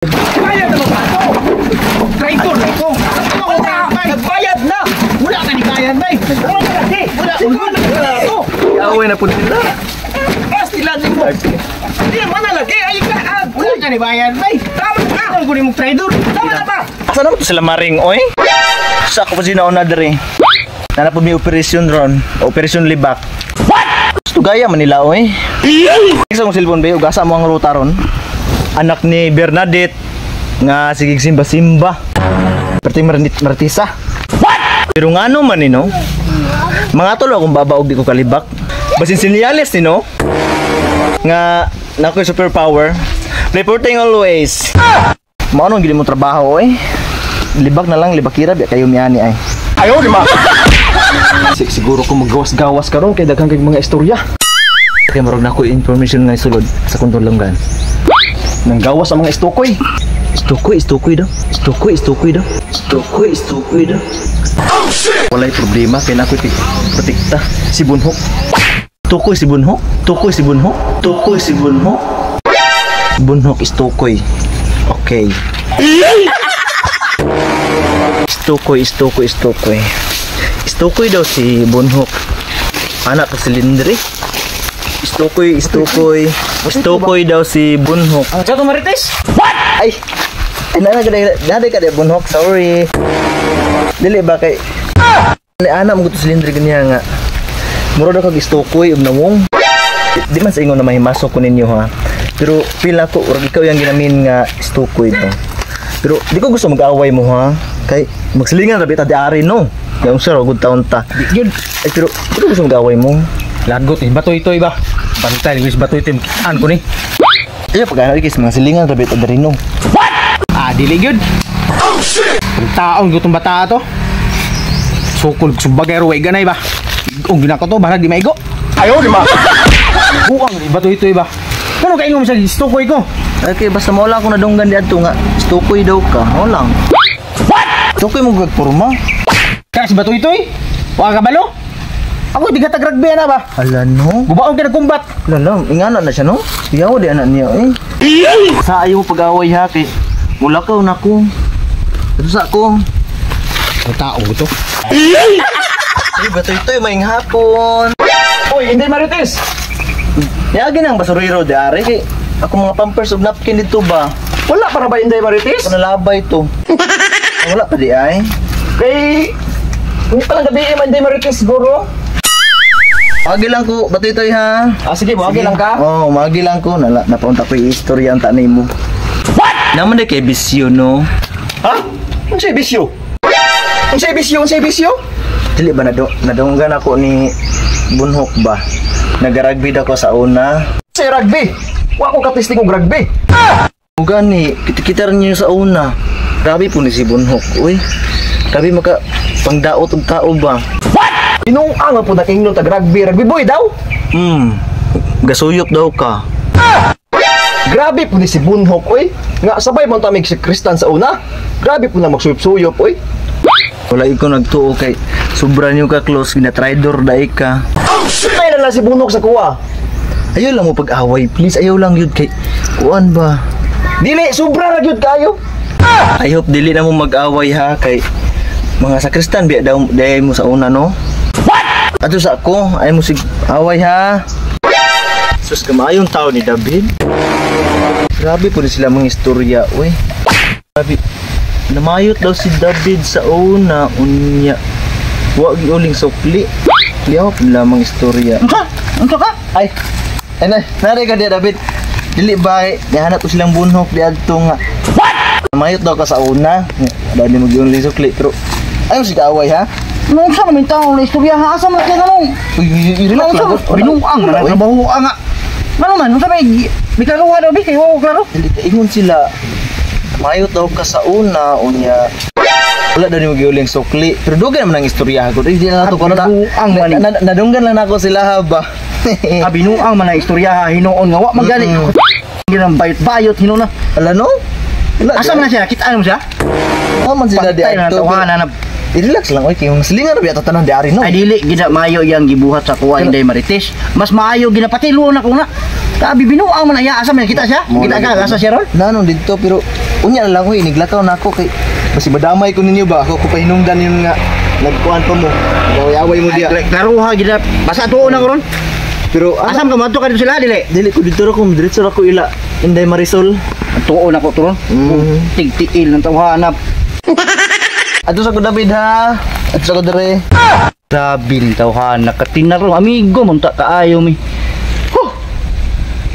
Bayad na ba ito? Traitor na ito. Nagbayad na. Wala ka ni bayad na eh. Wala ka lagi. Wala ka lagi. Away na po sila. Pasti lagi mo. Hindi naman na lagi. Ay ka. Wala ka ni bayad na eh. Tama na. Ano ko ni mong traitor? Tama na ba? Asa naman to sila maring, oy? Sa ako pa sinauna dere. Nana po may operasyon ron. Operasyon libak. What? Tugaya Manila, oy. Isa mong cellphone ba? Ugasa mo ang ruta ron. Anak ni Bernadette nga sigig simba-simba. Perti maritisa. What? Pero ngano man ni no? Mga tolo akong baba og di ko kalibak. Basin sinyales ni no? Nga nakoy superpower. Reporting always. Mao nang gili mo trabaho oy. Libak na lang libakira biya kayo miani ay. Ayaw, di ba? Siguro ko magawas-gawas karon kay daghang kay mga istorya. Kay murag na ko information nga sulod sa kuntulonggan. Nanggawas ang mga istokoy. Istokoy, istokoy daw. Istokoy, istokoy daw. Istokoy, istokoy daw. Walay problema kay nakoy protekta si Bunhok. Tukoy si Bunhok, tukoy si Bunhok, tukoy si Bunhok. Bunhok istokoy. Okay. Istokoy, istokoy, istokoy. Istokoy daw si Bunhok. Anak ko si Lindri. Istokoy, istokoy. Istokoy daw si Bunhok. Ang sa Marites? Ay! Ay, nana ka di Bunhok, sorry. Dili ba kay ni ana mo gusto si Lindri ganyan nga. Mura daw kag istokoy ug nawong. Di man sa ingon na mahimasok ko ninyo ha. Pero feel ako urag ikaw yung ginamin nga istokoy to. Pero di ko gusto mag-away mo ha. Kay magsilingan ra bita di ari no. Yung sir, good taon ta. Yun. Ay pero di ko gusto mag-away mo. Lagot eh. Batoy-toy ba? Bantay. Luis batoy-toy. An ko ni. Ay pag ano kay mga silingan ra bita diri no. Ah, dili gyud. Oh shit. Ang taong gutong bata to. Sukol sumbagay ruway ganay ba? Ug ginako to barag di maigo. Ayaw, di ba? Buang batoy-toy ba? Ano kay mo sa istokoy ko? Okay, basta mo lang ako nadunggan di adto nga istokoy daw ka. Mo lang. What? Istokoy mo gagporma. Kaya si batoy-toy? Wa ka balo? Ako di ka tag rugby na ba? Ala no. Gubaon ka nagkumbat. Ala, ingana na siya no. Iyaw di anak niya eh. Sa ayaw mo pag-away ha kay mulakaw na ko. Ito sa ako. Ang tao to. Ay, batoy-toy maing hapon. Oy, hindi Marites. Niagi nang basurero di ari kay ako mga pampers ug napkin dito ba. Wala para ba Inday Marites? Ako nalabay to. Wala pa di ay. Kay kung palang gabi eh, Inday Marites siguro. Agi lang ko, batoy-toy ha. Ah, sige, mo lang ka. Oo, oh, magi lang ko. Nala, napaunta ko yung istorya ang tanay mo. What? Naman di kay bisyo, no? Ha? Unsay bisyo? Unsay bisyo? Unsay bisyo? Dili ba nadunggan ako ni Bunhok ba? Nagarugby daw ko sa una. Sa rugby. Wa ko katisting og rugby. Gani, kita-kita rin niyo sa una. Grabe po ni si Bunhok, uy. Grabe maka pangdaot og tao ba? Inuang nga po na kingnon tag rugby, rugby boy daw. Gasuyop daw ka. Grabe po ni si Bunhok oy. Nga sabay man tamig si Kristan sa una. Grabe po na magsuyop-suyop oy. Wala ikaw nagtuo kay sobra niyo ka close gina-traidor dai ka. Tay na lang si Bunhok sa kuwa. Ayaw lang mo pag-away, please. Ayaw lang yun kay kuan ba? Dili sobra ra gyud kayo. I hope dili na mo mag-away ha kay mga sakristan biya daw dayay mo sa una no. What? Ato sa ako, ay mo sig away ha. Sus kamaayong tao ni David. Grabe po ni sila mga istorya, uy. Grabe. Namayot daw si David sa una unya. Wa giuling sukli. Liyaw po nila mga istorya. Unsa? Unsa ka? Ay, ay na, nari ka di David. Dili ba, nihanap ko silang bunhok di adto nga. What? Namayot daw ka sa una. Dali mo giuling sukli pero ayaw si kaaway ha. Unsa man tao na istorya ha? Asa man kay ganong? Uy, uy, relax Unsa lang. binuang man trabaho nga. Ngano man unsa may klaruha daw bi kay wa ko klaro. Dili ingon sila. Mayot daw ka sa una unya. Wala daw nimo giuling sukli. Pero dugay naman ang istorya ko. Di na nato ko na. Binuang man. Nadunggan lang nako sila ha ba. Ah, binuang man ang istorya ha hinuon nga wa man gani. Ginang bayot-bayot hinuon na. Ala no? Wala. Asa man na siya? Kita mo siya? Man sila di Pantay na adto. tawanan na. I-relax lang oy kay yung silingan ra biya tanan di ari no. Ay dili gina maayo yang gibuhat sa kuha Inday Marites. Mas maayo ginapatilo na ko na. Tabi binuang man aya asa man kita siya? Kita ka asa siya ron? Nanon didto pero unya na lang oy iniglakaw na ako kay basi madamay ko ninyo ba ako ko pahinungdan yun nga nagkuan pa mo. Gaway-away mo diya. Ay, klaruha gina basta tuon na ko ron. Pero Asam ka madto ka dito sila dili? Dili ko dito ra ko diretso ra ko ila Inday Marisol. Tuon ako to ron. Tigtiil ng tawhana. Adto sa ko David ha. Adto sa ko dire. Grabe ng tawhana katinaro amigo munta kaayo mi. Huh.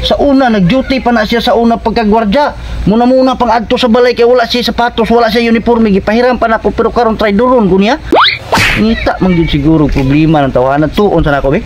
Sa una nag-duty pa na siya sa una pagkagwardya. Muna-muna pang adto sa balay kay wala siya sapatos, wala siya uniforme, gipahiram pa nako pero karon try duron ko niya. Ngita man gyud siguro problema ng tawhana tuon sa nako be.